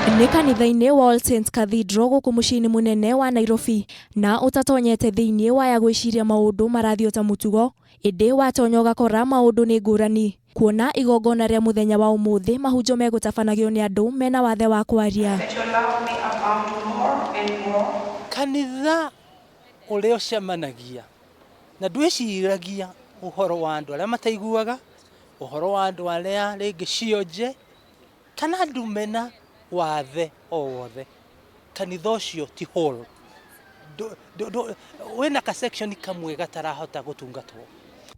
Nĩ kanitha-inĩ wa All Saints Cathedral gũkũ mũciĩ-inĩ mũnene wa Nairobi na ũtatonyete thĩinĩ waya gwĩciria maũndũ marathiĩ o ta mũtugo ĩndĩ watonya ũgakora maũndũ nĩ ngũrani kuona igongona rĩa mũthenya wa ũmũthĩ mahunjio megũtabanagio nĩ andũ mena wathe wa kwaria. That your love may abound more and more. Kanitha ũrĩa ũcemanagia na ndwĩciragia ũhoro wa andũ arĩa mataiguaga, ũhoro wa andũ arĩa rĩngĩ cionje, kana andũ mena wathe o wothe, kanitha ũcio ti whole. Wĩna ka section kamwe gatarahota gũtungatwo.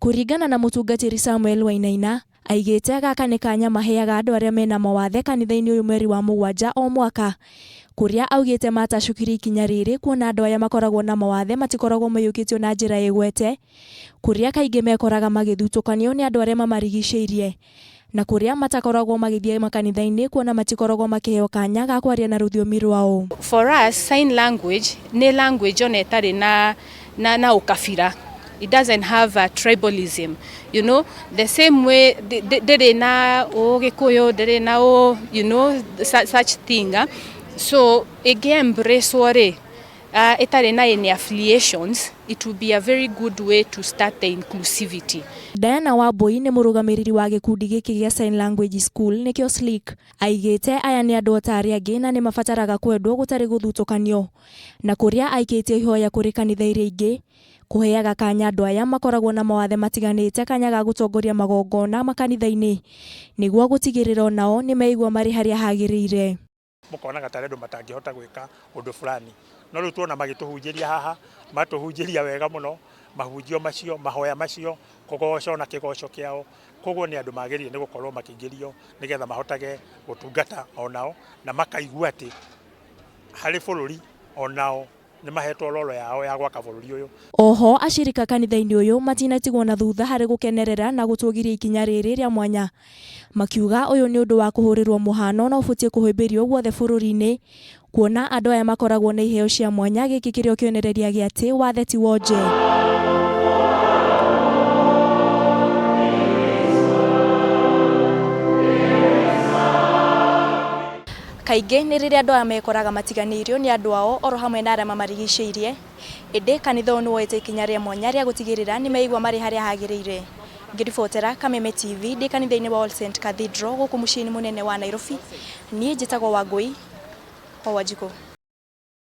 Kũringana na mũtungatĩri Samuel Wainaina, aigĩte gaka nĩ kanya maheaga andũ arĩa mena mawathe kanitha-inĩ ũyũ mweri wa mũgwanja o mwaka, kũrĩa augĩte matacũkirie ikinya rĩrĩ kuona andũ aya makoragwo na mawathe matikoragwo maiyũkĩtio na njĩra ĩgwete, kũrĩa kaingĩ mekoraga magĩthutũkanio nĩ andũ arĩa mamarigicĩirie na kũrĩa matakoragwo magĩthiĩ makanitha-inĩ kuona matikoragwo makĩheo kanya ga kwaria na rũthiomi rwao. For us, sign language nĩ language ona ĩtarĩ na ũkabira. It doesn't have a tribalism, you know, the same way ndĩrĩ na Ũgĩkũyũ, ndĩrĩ na ũ, you know, such thing. So ĩngĩ embrace rĩ, ĩtarĩ na any affiliations, it will be a very good way to start the inclusivity. Diana Wambui nĩ mũrũgamĩrĩri wa gĩkundi gĩkĩ gĩa Sign Language School nĩkĩo SLIC. Aigĩte aya nĩ andũ o ta arĩa angĩ na nĩ mabataraga kwendwo gũtarĩ gũthutũkanio, na kũrĩa aikĩtie ihoya kũrĩ kanitha iria ingĩ kũheaga kanya andũ aya makoragwo na mawathe matiganĩte kanya ga gũtongoria magongona makanitha-inĩ nĩguo gũtigĩrĩra onao nĩ meigua marĩ harĩa hagĩrĩire. Mũkonaga tarĩ andũ matangĩhota gwĩka ũndũ fulani, no rĩu tuona magĩtũhunjĩria haha, matũhunjĩria wega mũno, mahunjio macio, mahoya macio, kũgoco na kĩgoco kĩao, koguo nĩ andũ magĩrĩire nĩ gũkorwo makĩingĩrio nĩgetha mahotage gũtungata onao na makaigua atĩ harĩ bũrũri onao nĩ mahetwo role yao ya gwaka bũrũri ũyũ. Oho acirika kanitha-inĩ ũyũ matinatigwo na thutha harĩ gũkenerera na gũtũgĩria ikinya rĩrĩ rĩa mwanya, makiuga ũyũ nĩ ũndũ wa kũhũrĩrwo mũhano na ũbatiĩ kũhĩmbĩrio guothe bũrũri-inĩ kuona andũ aya makoragwo na iheo cia mwanya, gĩkĩ kĩrĩ o kĩonereria gĩa atĩ wathe ti wonje. Kaingĩ nĩ rĩrĩa andũ aya mekoraga matiganĩirio nĩ andũ ao oro hamwe na arĩa mamarigicĩirie, ĩndĩ kanitha ũyũ nĩ woete ikinya rĩa mwanya rĩa gũtigĩrĩra nĩ meigua marĩ harĩa hagĩrĩire. Ngĩribotera Kameme TV ndĩ kanitha-inĩ wa All Saint Cathedral gũkũ mũciĩ-inĩ mũnene wa Nairobi, niĩ njĩtagwo Wangũi wa Wanjikũ.